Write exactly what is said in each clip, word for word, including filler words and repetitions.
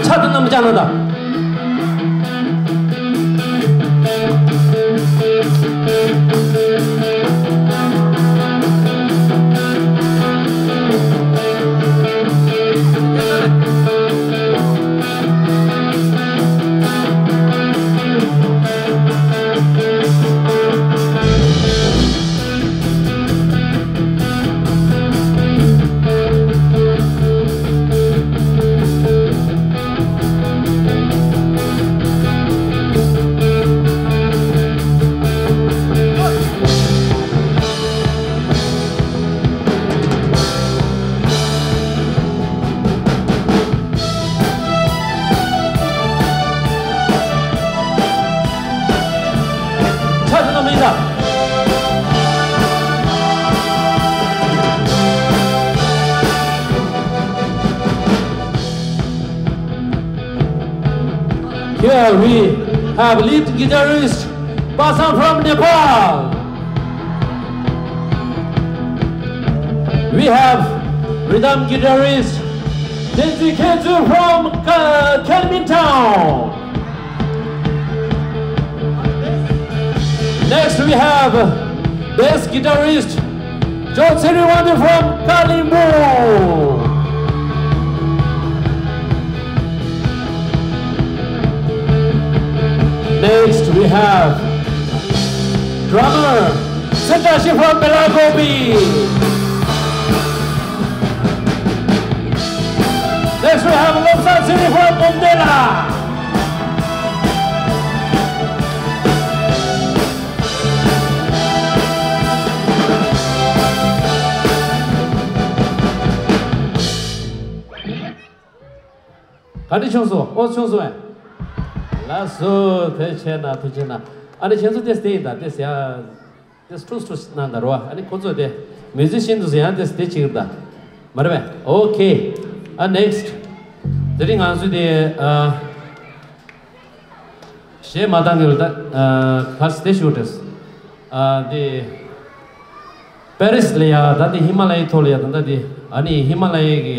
ཕྱག་དང་རྣམ་པ་བརྐྱངས་གནང་དང་། Here we have lead guitarist Basang from Nepal. We have rhythm guitarist Tenzin Khentsur from Ka-, Kelmin Town. Next, we have bass guitarist Joe Tsiriwande from Kalimbo. Next, we have drummer Setashi from Belagobi. Next, we have Lobsang Siri from Bundela. ག་འདྲ་བྱུང་སོང་། ཨོ་བྱུང་སོང་ཨེ། ལགས་སོ། ཐུགས་རྗེ་ཆེ་གནང་། ཐུགས་རྗེ་ཆེ་གནང་། ཨ་ནི་ཁྱེད་ཚོ་ཏེས་དེ་ཡིན་ད་ཏེས་ཡ། ཏེས་ཁྲུས་ཁྲུས་གནང་ད་རོ། ཨ་ནི་ཁོ་ཚོ་དེ་མི་ཛི་ཤན་དུ་ཡང་ཏེས་དེ་ཅིག་རེད་ད། མ་རེད་པས། ཨོ་ཁེ། ཨ་ནེགསི་ཊི། དེ་རིང་ང་ཚོས་དེ་ཨ། གཞས་མ་བཏང་གི་ལ་ད་ཨ་གར་སི་དེ་ཞུ་དྲེས། ཨ་དེ་པེ་རིས་ལ་ཡ་ད་དེ་ཧི་མ་ལ་ཡའི་ཐོག་ལ་ཡ་ད་ད་དེ་ཨ་ནི་ཧི་མ་ལ་ཡའི་གི་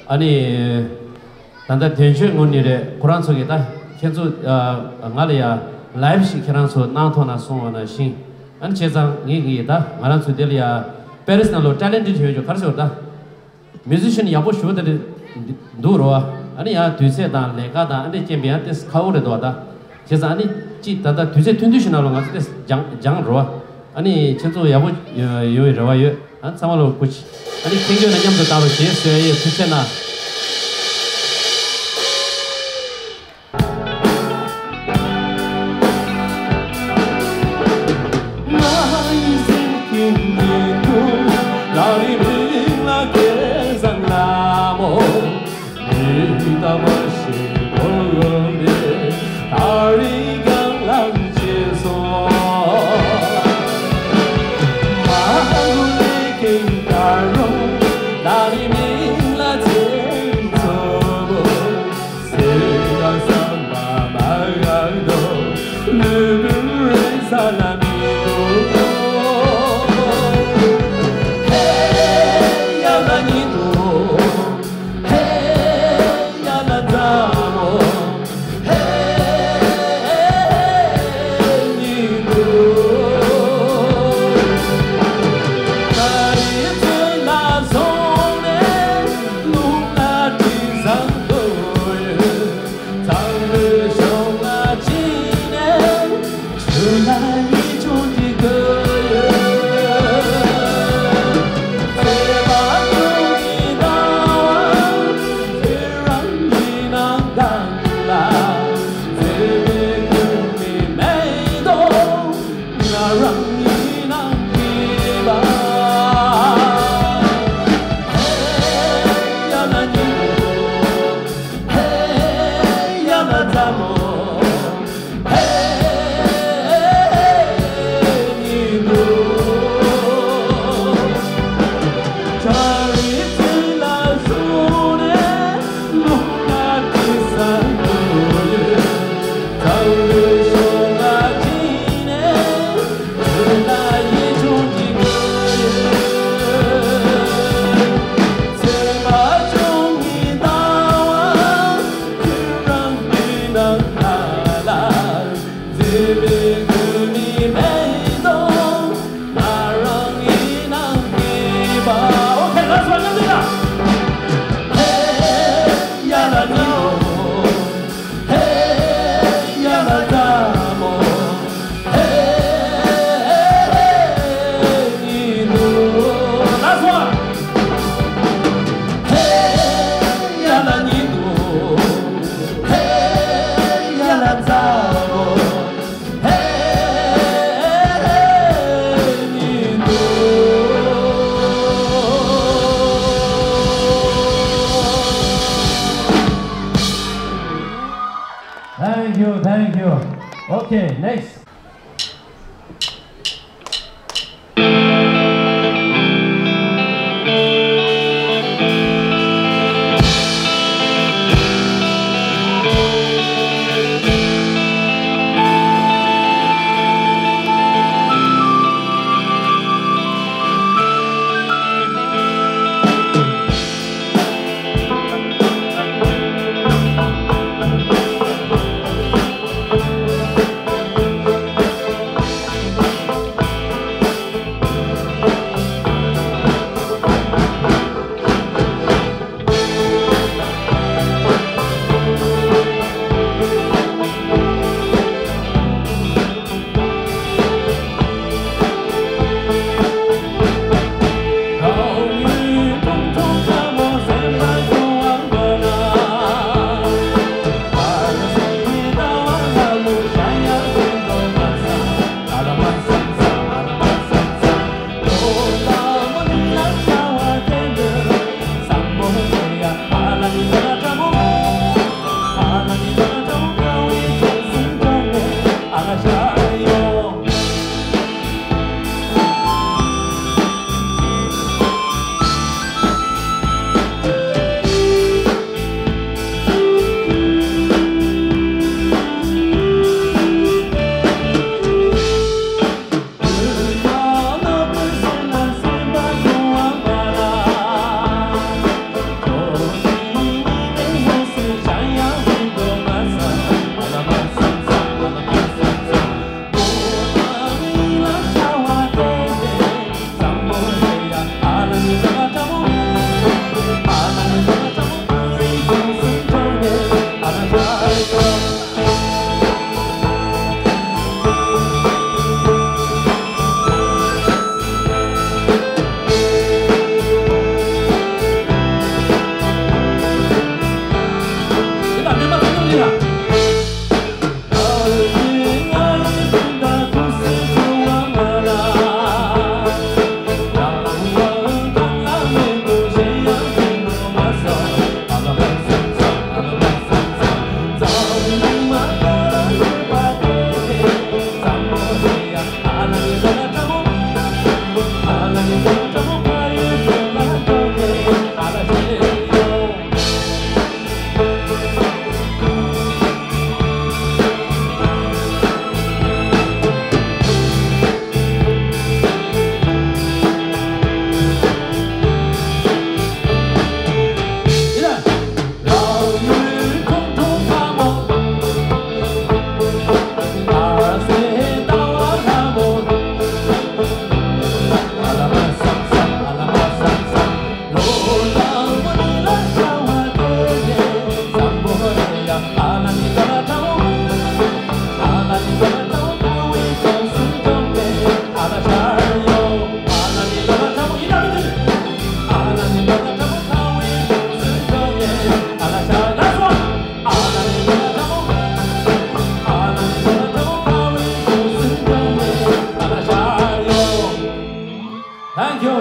ཨ་ནི་ད་ད་དོན་གཅོད་ངོ་ནི་རེད། ཁོ་རང་ཚོ་གི་ད་ཁྱེད་ཚོ་ཨ་ང་ལ་ཡ་ལའེབ་ཞིག་ཁྱེད་རང་ཚོ་གནང་ཐོག་ན་སོང་བ་ན་ཤིང་། ཨ་ནི་བྱས་ཙང་ངེད་གི་ད་ང་རང་ཚོ་དེ་ལ་ཡ་པེ་རིས་ནང་ལོ་ཊེ་ལེན་ཊེཌ་ཡོད་ཅོ་གར་སི་ཡོད་ད། མི་ཛི་ཤན་ཡག་པོ་ཞེ་པོ་དེ་འདྲ་འདུག་རོ། ཨ་ནི་ཡང་དུས་ཚོད་དང་ལས་ཀ་དང་ཨ་འདྲས་རྐྱེན་པས་ཡང་ཏེས་ཁག་པོ་རེད་འདུག་ད། བྱས་ཙང་ཨ་ནི་ཅིག་ད་ལྟ་དུས་ཚོད་ཐུང་ཐུང་ཞིག་ནང་ལ་ང་ཚོ་ཏེས་སྦྱང་སྦྱང་རོ། ཨ་ནི་ཁྱེད་ཚོ་ཡག་པོ་ཡོང་བའི་རེ་བ་ཡོད། ཨ་ཚང་མ་ལོ་ཀུ་ཅི། ཨ་ནི་ཁྱེད་ཚོ་ན་མཉམ་དུ་ད་རོ་ཞེས་ཟེར་ཡས། ཐུགས་རྗེ་གནང་། Thank you. Okay, next. Thank you.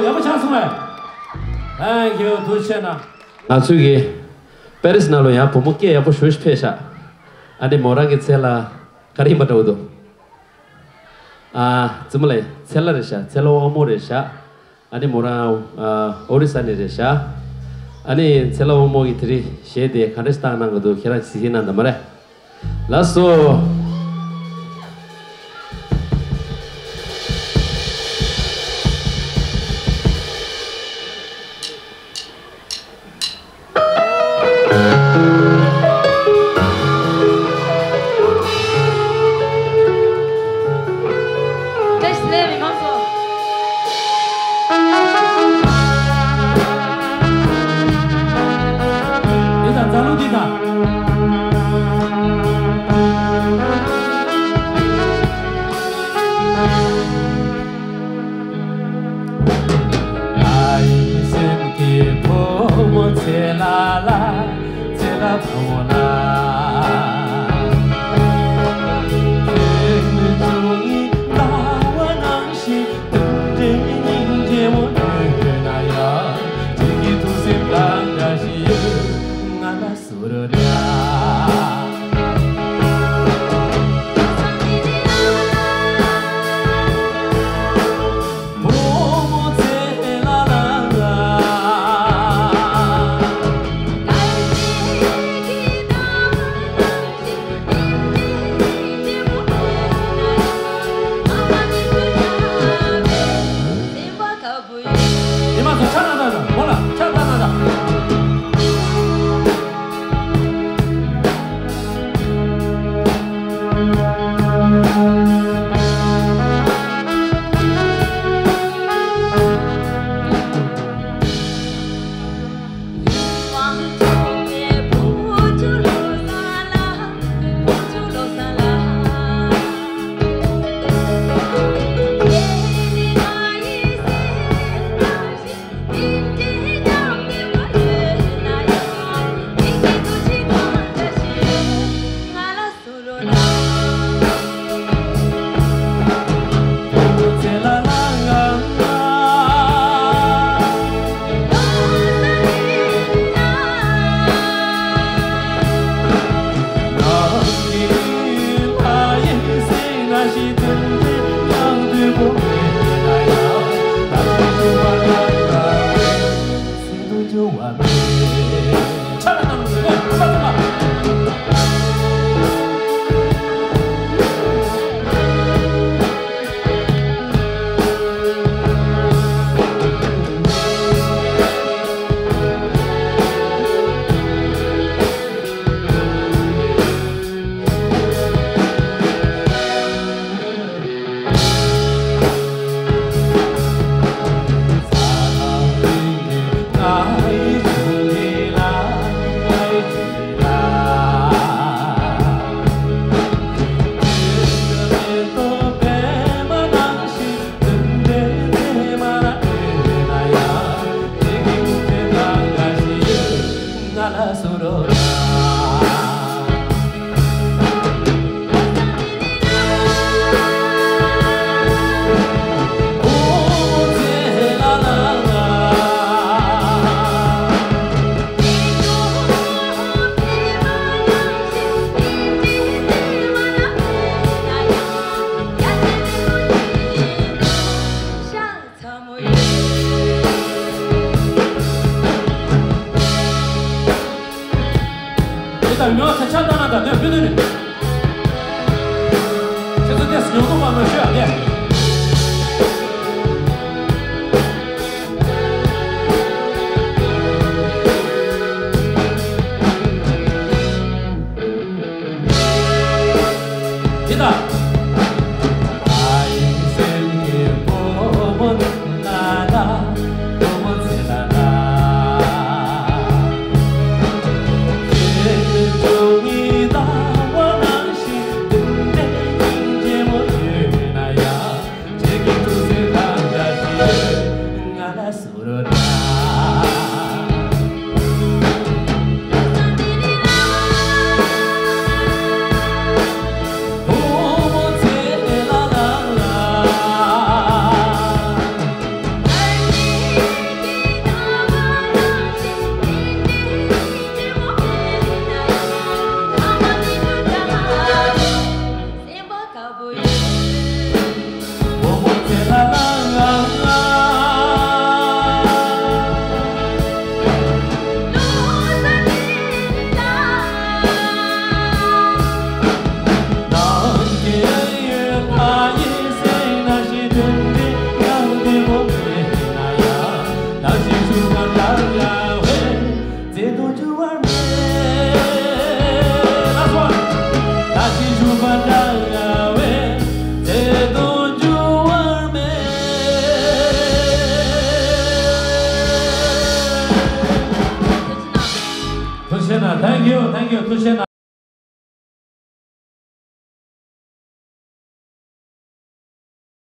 ཡག་པོ་ཆགས་སོང་ངས། Thank you. ཐུགས་རྗེ་ཆེ་གནང་། ང་ཚོའི་གི་པེ་རིས་ནང་ལ་ཡང་བུ་མོ་སྐད་ཡག་པོ་ཞེ་པོ་ཅིག་ཕེབས་ཤག་ཨ་ནི་མོ་རང་གི་མཚན་ལ་ག་རེ་ཡིན་པ་འདྲ་བོ་འདུག་ཨ། བཙུན་མོ་ལགས། མཚན་ལ་རེད་ཤག་མཚན་ལ་དབང་མོ་རེད་ཤག་ཨ་ནི་མོ་རང་ཨ་ཨོ་རི་ས་ནས་རེད་ཤག་ཨ་ནི་མཚན་ལ་དབང་མོ་གི་དེ་རིང་གཞས་དེ་ག་འདྲ་ཞིག་བཏང་གནང་གི་འདུག་ཁྱེད་རང་གིས་གཟིགས་གནང་དང་མ་རེད། ལགས་སོ། བཀྲ་ཤིས་བདེ་ལེགས། མི་མང་ཚོ། འདི་དང་རྫ་ལུག་འདི་དང་། ང་ཡི་སེམས་ཀྱི་བུ་མོ་ཚེ་ལ་ལ། ཚེ་ལ་བུ་མོ་ལ། ཁྱེད་ནི་ཚོ་ནི་ཟླ་བ་ནང་བཞིན་དུང་འདྲ་ཉིད་སྙིང་རྗེ་མོ་ཡོད་ན་ཡང་། ཁྱེད་ཀྱི་ཐུགས་སེམས་དང་འདྲ་ཞིག་ཡོད་ང་ལ། ཟུར་ལ། དེ་ལྟར་ཡོད་ཚད་ཆ་ལྟ་ན་ད་དོན་ཕུལ་དོན་ནི། ཁྱེད་ཚོ་ཏོག་ཙམ་ཉོག་ཐོག་པ་མ་ཤོད་ཨ་དེ། དེ་ལྟར། ཐུགས་རྗེ་གནང་། Thank you, thank you. ཐུགས་རྗེ་གནང་